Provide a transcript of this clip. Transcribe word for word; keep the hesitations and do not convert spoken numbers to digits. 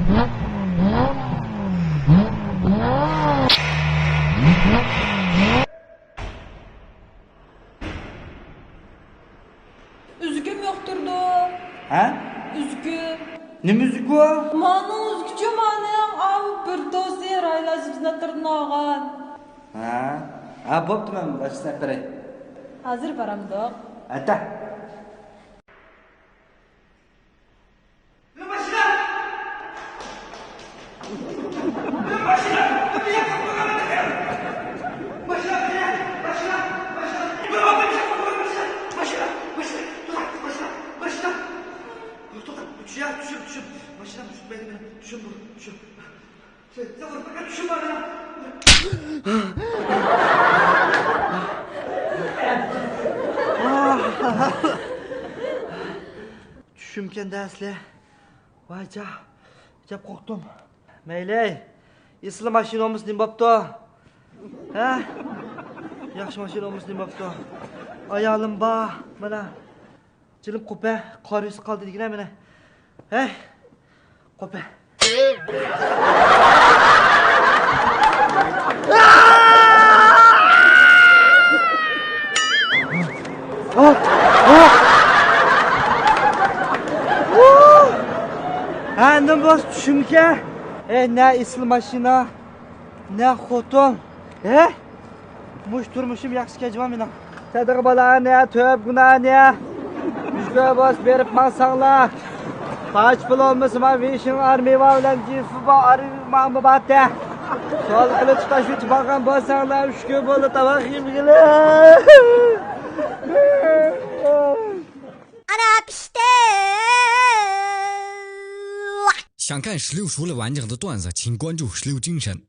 ئۈزۈكۈم يوقتۇرىدۇ. ھە؟ ئۈزۈكۈم. نېمە ئۈزۈكى ئۇ؟ مانىڭ ئۈزۈكىچۇ مانىڭ، ئاۋۇ بىر دوزى رايلار زىبزىناتلىرىدىن ئالغان. ھە؟ ھە، بوپتۇ، مەن باشقىسىنى ئەپ بېرەي. ھازىر بارامدۇق؟ ئەتە. چۈشۈمكەن دە ئەسلى. ۋاي جا، ئەجەب قورقتۇم. مەيلى، ئېسىل ماشىنا بولمىسا نېمە بوپتۇ؟ ھە؟ ياخشى ماشىنا بولمىسا نېمە بوپتۇ؟ ئايالىم بار، مانا. جېنىم قوپە، قارىيسى قالدى دېگىنە مانا. ھەي، قوپە. ھە، ئەمدى بولسا چۈشۈمكەن. ئەي، نە ئېسىل ماشىنا، نە خوتۇن. ھە؟ مۇشۇ تۇرمۇشۇم ياخشىكەن جۇمۇ مېنىڭ. سەدىقە بالا نە، تۆپ گۇناھ نە. ئۈچ كۆل بولسا بېرىپ ماڭساڭلار. پاچ پۇل بولمىسا، ما ۋېشىڭ ئارمىۋا بىلەن جىنسى بار ئارمىۋا باتە. سوئال قىلىپ تۇتاش ئۆتۈپ بارغان بولساڭلار، ئۈچ كۈن بولدى تاماق يېمىگىلى. ئانا پىشتى. 想看十六叔的完整的段子，请关注十六精神。